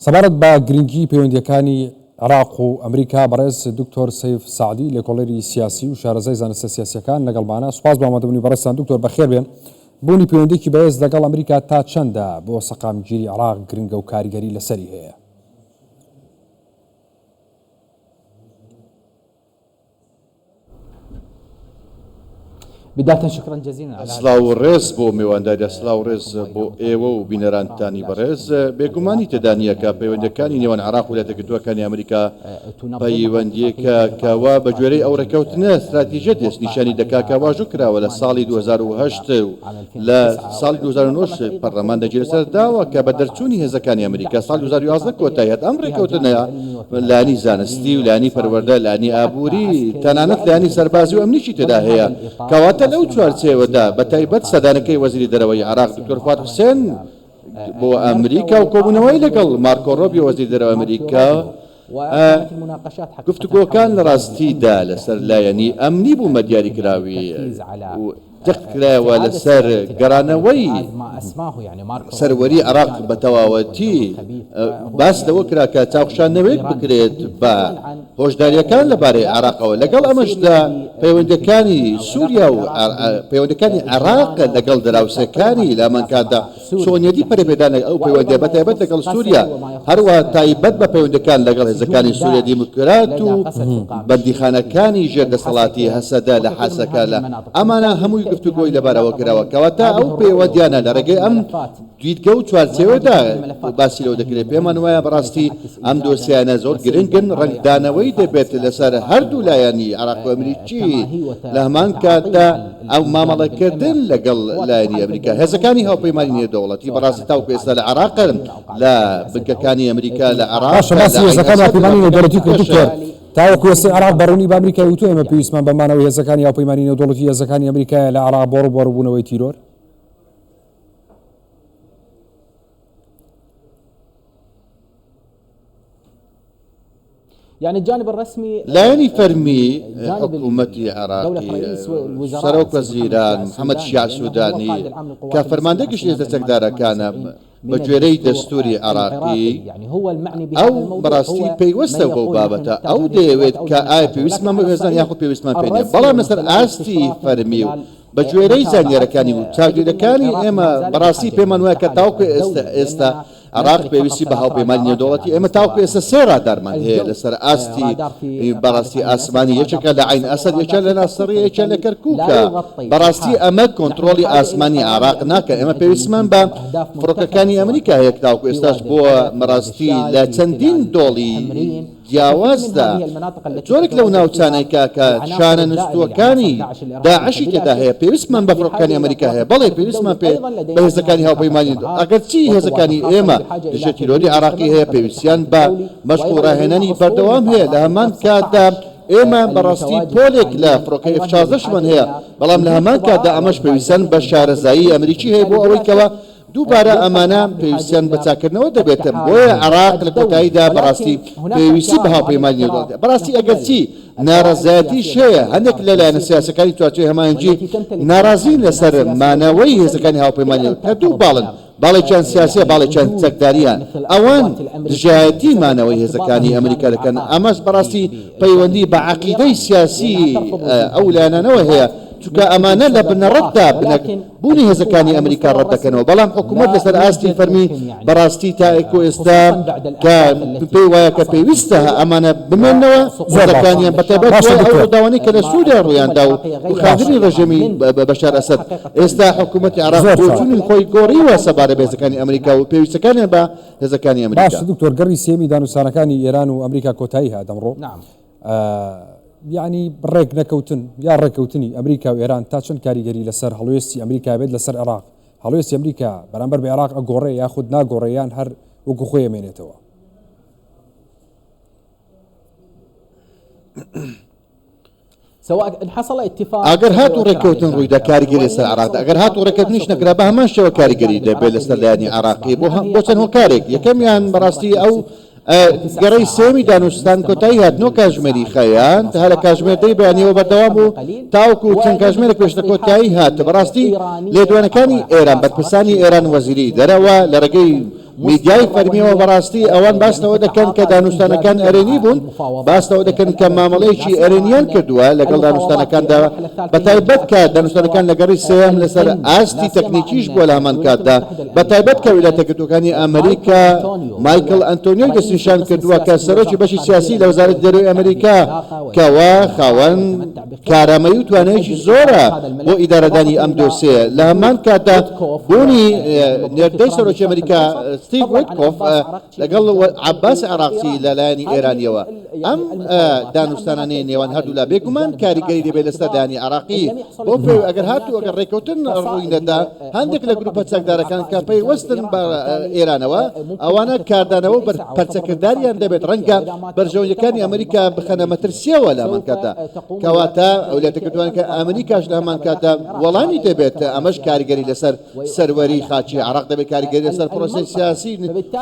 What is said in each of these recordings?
سەبارەت بە گرنگی پەیوەندییەکانی عێراق و ئەمریکا، بەڕێز دکتۆر سەیف سەعدی، لێکۆڵەری سیاسی و شارەزای زانستە سیاسییەکان لەگەڵمانە. سوپاس بۆ ئامادەبوونی بەڕێزتان دکتۆر، بەخێربێن. بوونی پەیوەندییەکی بەهێز لەگەڵ ئەمریکا تا چەندە بۆ سەقامگیری عێراق گرنگە و کاریگەری لەسەری هەیە؟ سڵاو و ڕێز بۆ مێوانداریا، سڵاو و ڕێز بۆ ئێوە و بینەرانتانی بەڕێز. بێگومانی تێدا نییە کە پەیوەندییەکانی نێوان عێراق و ویلایەتە یەکگرتووەکانی ئەمریکا پەیوەندییەکە کە وا بە گوێرەی ئەو ڕێککەوتنە ستراتیژیە دەستنیشانی دەکا کە واژۆ کراوە لە ساڵی 2008 و لە ساڵی 2009 پەرلەمان دەنگی لەسەر داوە کە بە دەرچوونی هێزەکانی ئەمریکا ساڵی 2011 کۆتایی هات. ئەم ڕێککەوتنە لایەنی زانستی و لایەنی پەروەردە، لایەنی ئابووری، تەنانەت لایەنی سەربازی و ئەمنیشی تێدا هەیە. کەواتە لەو چوارچێوەدا بە تایبەت سەردانەکەی وەزیری دەرەوەی عێراق دکتۆر فواد حوسێن بۆ ئەمریکا و کۆبوونەوەی لەگەڵ مارکۆ ڕۆبیۆ وەزیری دەرەوەی ئەمریکا، گفتوگۆکان لە ڕاستیدا لەسەر لایەنی ئەمنی بوو بە دیاریکراوی و جەخت کرایەوە لەسەر گەڕانەوەی سەروەری عێراق بە تەواوەتی، باس لەوە کرا کە چاوخشاندنەوەیەک بکرێت بە هۆشدارییەکان لەبارەی عێراقەوە، لەگەڵ ئەمەشدا پەیوەندییەکانی سووریا و پەیوەندییەکانی عێراق لەگەڵ دراوسێکانی لە هەمانکاتدا چۆنیەتی پەرەپێدانی ئەو پەیوەندییە بەتایبەت لەگەڵ سووریا، هەروەها تایبەت بە پەیوەندییەکان لەگەڵ هێزەکانی سووریای دیموکرات و بەندیخانەکانی ژێر دەسەڵاتی هەسەدە لە حەسەکە لە ئەمانە هەمووی گفتوگۆی لەبارەوە کراوە کەواتە ئەو پەیوەندیانە لە ڕێگەی ئەم دیدگە و چوارچێوەدا باسی لەوە دەکرێت پێمان وایە بەڕاستی ئەم دۆسیانە زۆر گرنگن ڕەنگدانەوەی دەبێت لەسەر هەردوو لایەنی عێراق و ئەمریکی لە هەمان کاتدا ئەو مامەڵەکردن لەگەڵ لایەنی ئەمریکا، هێزەکانی هاوپەیمانی نێودەوڵەتی بەڕاستی تاوەکو ئێستا لە عێراقن، لە بنکەکانی ئەمریکا لە عێراق، باشە لە باسی عەین هێزەکانی ئەسەد و هاوپەیمانی نێودەوڵەتی کرد ناوچەکانی دکتۆر، دیکەشن. تاوەکو ئێستا عێراق بە ڕوونی بە ئەمریکای وتووە ئێمە پێویستمان بە مانەوەی هێزەکانی هاوپەیمانی نێودەوڵەتی هێزەکانی ئەمریکایە لە عێراق بۆ ڕووبەڕووبوونەوەی تیرۆر؟ لایەنی فەرمی حکوومەتی عێراقی، سەرۆک وەزیران محەمەد شیاع سوودانی کە فەرماندەی گشتی هێزە چەکدارەکانە، بە گوێرەی دەستووری عێراقی ئەو بەڕاستی پەیوەستە بەو بابەتە، ئەو دەیەوێت کە ئایا پێویستمان بەو هێزانە یاخود پێویستمان پێ نییە، بەڵام لەسەر ئاستی فەرمی و بە گوێرەی زانیارەکانی و چاودێرییەکانی ئێمە بەڕاستی پێمان وایە کە تاوەکو ئێستا عێراق پێویستی بە هاوپەیمانی نێودەوڵەتی، ئێمە تاوەکو ئێستا سێ ڕادارمان هەیە لەسەر ئاستی بەڕاستی ئاسمانی، یەکێکە لە عەین ئەسەد، یەکیان لە ناسڕیە، یەکیان لە کەرکوکە، بەڕاستی ئەمە کۆنترۆڵی ئاسمانی عێراق ناکات، ئێمە پێویستمان بە فڕۆکەکانی ئەمریکا هەیە تاوەکو ئێستاش بۆ بەڕاستی لە چەندین دۆڵی جیاوازدا، جۆرێک لەو ناوچانەی کە کە شانە نوستووەکانی داعشی تێدا هەیە، پێویستمان بە فڕۆکەکانی ئەمریکا هەیە، بەڵێ پێویستمان پێ بە هێزەکانی هاوپەیمانی، ئەگەرچی هێزەکانی ئێمە دژە تیرۆری عێراقی هەیە، پێویستیان بە مەشق و ڕاهێنانی بەردەوام هەیە، لە هەمان کاتدا ئێمە بەڕاستی پۆلێک لە فڕۆکەی ئێف 16 شمان هەیە، بەڵام لە هەمان کاتدا ئەمەش پێویستیان بە شارەزایی ئەمریکی هەیە بۆ ئەوەی کەوا دووبارە ئەمانە پێویستیان بە چاککردنەوە دەبێت، بۆیە عێراق لە کۆتاییدا بەڕاستی پێویستی بە هاوپەیمانی نێودەوڵەتیە. بەڕاستی ئەگەرچی ناڕەزایەتیش هەیە، هەندێک لە لایەنە سیاسیەکانی چوارچێوەی هەماهەنگی ناڕازین لەسەر مانەوەی هێزەکانی هاوپەیمانی کە دوو باڵن، باڵێکیان سیاسیە باڵێکیان چەکدارییە، ئەوان دژایەتی مانەوەی هێزەکانی ئەمریکا دەکەن، ئەمەش بەڕاستی پەیوەندی بە عەقیدەی سیاسی ئەو لایەنانەوە هەیە، چونکە ئەمانە لە بنەڕەتدا بنەک بوونی هێزەکانی ئەمریکا ڕەتدەکەنەوە، بەڵام حکومەت لەسەر ئاستی فەرمی بەڕاستی تائکو ئێستا کە پێی وایە کە پێویستە ئەمانە بمێننەوە هێزەکانیان بەتایبەت دوای ئەو ڕووداوانەی کە لە سووریا ڕوویاندا و ڕووخاندنی ڕژێمی بەشار ئەسەد ئێستا حکومەتی عێراق بۆچوونی خۆی گۆڕیوە سەبارەت بە هێزەکانی ئەمریکا و پێویستەکانیان بە هێزەکانی ئەمریکا. باشە دکتۆر گەڕی سێیەمی دانوستانەکانی ئێران و ئەمریکا کۆتایی هات ئەمڕۆ. یەعنی ڕێک نەکەوتن یا ڕێککەوتنی ئەمریکا و ئێران تا چەند کاریگەری لەسەر هەڵوێستی ئەمریکا بێت لەسەر عێراق؟ هەڵوێستی ئەمریکا بەرامبەر بە عێراق ئەگۆڕێ یاخود ناگۆڕێ یان هەر وەکو خۆی ئەمێنێتەوە؟ ئەگەر هاتوو ڕێککەوتن ڕوویدا کاریگەری لەسەر عێراق ئەگەر هاتوو ڕێککەوتنیش نەکرا بە هەمان شێوە کاریگەری دەبێت لەسەر لایەنی عێراقی بۆ چەند هۆکارێک یەکەمیان بەڕاستی ئەو گەڕی سێیەمی دانوستان کۆتایی هات، نۆ کاژمێری خایاند، هەر لە کاژمێر دەی بەیانیەوە بەردەوام بوو تاوەکو چەند کاژمێرێک پێشتر کۆتایی هات. بەڕاستی لێدوانەکانی ئێران، بەرپرسانی ئێران، وەزیری دەرەوە لە ڕێگەی میدیای فەرمیەوە بەڕاستی ئەوان باس لەوە دەکەن کە دانوستانەکان ئەرێنی بوون، باس لەوە دەکەن کە مامەڵەیەکی ئەرێنیان کردووە لەگەڵ دانوستانەکاندا، بەتایبەت کە دانوستانەکان لە گەڕی سێیەم لەسەر ئاستی تەکنیکیش بووە لە هەمان کاتدا، بەتایبەت کە ویلایەتە یەکگرتووەکانی ئەمریکا مایکڵ ئەنتۆنیۆی دەستنیشان کردووە کە سەرۆکی بەشی سیاسی لە وەزارەتی دەرەوەی ئەمریکا کەوا خاوەن کارامەیی و توانایەکی زۆرە بۆ ئیدارەدانی ئەم دۆسێیە، لە هەمان کاتدا بوونی نێردەی سەرۆکی ئەمریکا ستیڤ ویتکۆف لەگەڵ عەباس عێراقچی لە لایەنی ئێرانییەوە. ئەم دانوستانانەی نێوان هەردوولا بێگومان کاریگەری دەبێت لەسەر لایەنی عێراقی، بەو پێیەی ئەگەر هاتوو ئەگەر ڕێککەوتن ڕووی نەدا، هەندێک لە گروپە چەکدارەکان کە پەیوەستن بە ئێرانەوە، ئەوانە کاردانەوە و پەرچەکرداریان دەبێت، ڕەنگە بەرژەوەندییەکانی ئەمریکا بخەنە مەترسییەوە لە هەمان کاتدا. کەواتە ویلایەتەکردووانەکە ئەمریکاش لە هەمان کاتدا وەڵامی دەبێت، ئەمەش کاریگەری لەسەر سەروەری خاکی عێراق دەبێت، کاریگەری لەسەر پرۆسەی سیاسی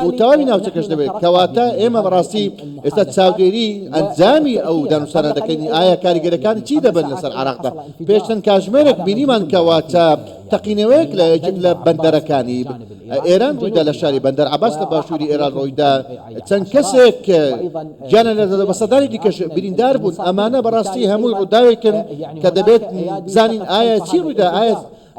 و تەواوی ناوچەکەش دەبێت. کەواتە ئێمە بەڕاستی ئێستا چاودێری ئەنجامی ئەو دانوستانە دەکەین، ئایا کاریگەریەکانی چی دەبن لەسەر عێراقدا؟ پێش چەند کاتژمێرێک بینیمان کەواتە تەقینەوەیەک لە یەکێک لە بەندەرەکانی ئێران ڕوویدا لە شاری بەندەر عەباس لە باشووری ئێران ڕوویدا، چەند کەسێک گیانیان لەدەستدا بە سەدانی دیکەش بریندار بوون. ئەمانە بەڕاستی هەمووی ڕووداوێکن کە دەبێت بزانین ئایا چی ڕوویدا، ئایا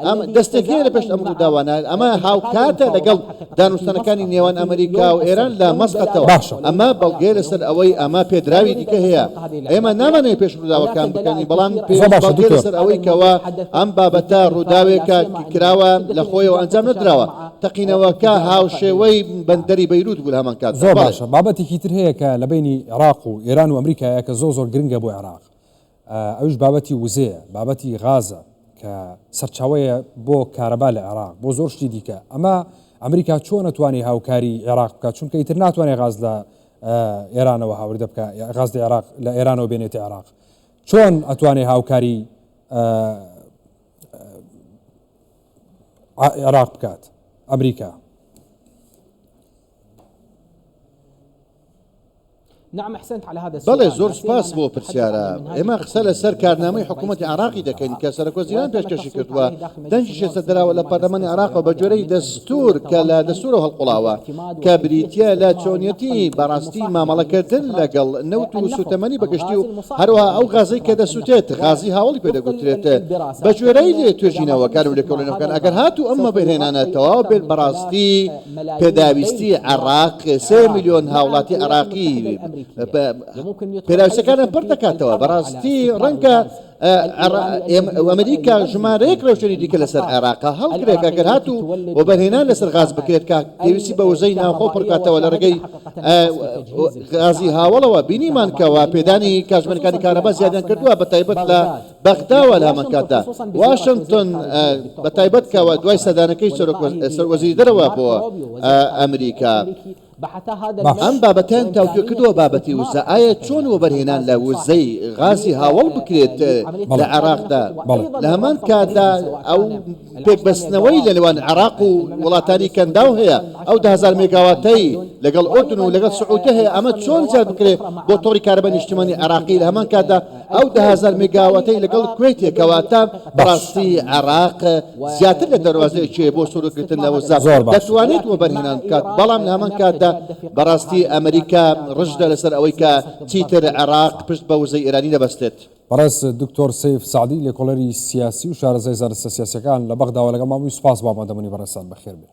ئەم دەستێک هەیە لە پشت ئەم ڕووداوانە، ئەمە هاوکاتە لەگەڵ دانوستانەکانی نێوان ئەمریکا و ئێران لە مەسقەتەوە، ئەمە بەڵگەیە لەسەر ئەوەی ئەمە پێدراوی دیکە هەیە، ئێمە نامانەوێت پێش ڕووداوەکان بکەین، بەڵام بەڵگەیە لەسەر ئەوەی کەوا ئەم بابەتە ڕووداوێکە کراوە لە خۆیەوە ئەنجام نەدراوە، تەقینەوەکە هاوشێوەی بەندەری بەیروت بوو لە هەمان کاتدا. زۆر باشە، بابەتێکی تر هەیە کە لە بەینی عێراق و ئێران و ئەمریکایە کە زۆر زۆر گرنگە بۆ عێراق، ئەویش بابەتی وزەیە، بابەتی غازە کە سەرچاوەیە بۆ کارەبا لە عێراق، بۆ زۆر شتی دیکە. ئەمە ئەمریکا چۆن ئەتوانێ هاوکاری عێراق بکات؟ چونکە ئیتر ناتوانێت غاز لە ئێرانەوە هاوردە بکات، غاز لە عێراق لە ئێرانەوە بێنێتە عێراق. چۆن ئەتوانێ هاوکاری عێراق بکات ئەمریکا؟ بەڵێ زۆر سوپاس بۆ پرسیارە. ئێمە قسە لەسەر کارنامەی حکوومەتی عێراقی دەکەین کە سەرۆکوەزیران پێشکەشی کردووە، دەنگیش ئێستا دراوە لە پەرلەمانی عێراقەوە بە گوێرەی دەستوور کە لە دەستوورەوە هەڵقوڵاوە کە بریتییە لە چۆنیەتی بەڕاستی مامەڵەکردن لەگەڵ نەوت و سووتەمەنی بە گشتی و هەروەها ئەو غازەی کە دەسووتێت غازی هاوەڵی پێ دەگوترێت بە گوێرەی توێژینەوەکان و لێکۆڵینەوەکان ئەگەر هاتوو ئەم وەبەرهێنانە تەواو بێت بەڕاستی پێداویستی عێراق سێ ملیۆن هاوڵاتی عێراقی پێداویستەکانیان پڕ دەکاتەوە بەڕاستی ڕەنگە ئەمریکا ژمارەیەک ڕێوشوێنی دیکە لەسەر عێراق هەڵگرێت ئەگەر هاتوو وەبەرهێنان لەسەر غاز بکرێت کە پێویستی بە وزەی ناوخۆ پڕکاتەوە لە ڕێگەی غازی هاوڵەوە بینیمان کەوا پێدانی کاتژمێرەکانی کارەبا زیادیان کردووە بە تایبەت لە بەغداوە لە هەمان کاتدا واشنتن بە تایبەت کە دوای سەردانەکەی سەرۆک وەزیری دەرەوە بۆ ئەمریکا ئەم بابەتەیان تاوتوێ کردووە بابەتی وزە ئایا چۆن وەبەرهێنان لە وزەی غازی هاوەڵ بکرێت لە عێراقدا لە هەمان کاتدا ئەو پێکبەستنەوەی لە نێوان عێراق و وڵاتانی کەنداو هەیە، ئەو 10,000 مێگاواتەی لەگەڵ ئوردن و لەگەڵ سعودیە هەیە، ئەمە چۆن زیاد بکرێت بۆ تۆڕی کارەبای نیشتیمانی عێراقی، لە هەمان کاتدا ئەو 10,000 مێگاواتەی لەگەڵ کوەیت هەیە، کەواتە بەڕاستی عێراق زیاتر لە دەروازەیەکی هەیە بۆ سوودوەرگرتن لە وزە، دەتوانێت وەبەرهێنان بکات، بەڵام لە هەمان کاتدا بەڕاستی ئەمریکا ڕژدە لەسەر ئەوەی کە چیتر عێراق پشت بە وزەی ئێرانی نەبەستێت. بەڕێز دکتۆر سەیف سەعدی لێکۆڵەری سیاسی و شارەزای زانستە سیاسیەکان لە بەغداوە لەگەڵمان بووی سوپاس بۆ ئامادەبوونی بەڕێزتان بەخێربێن.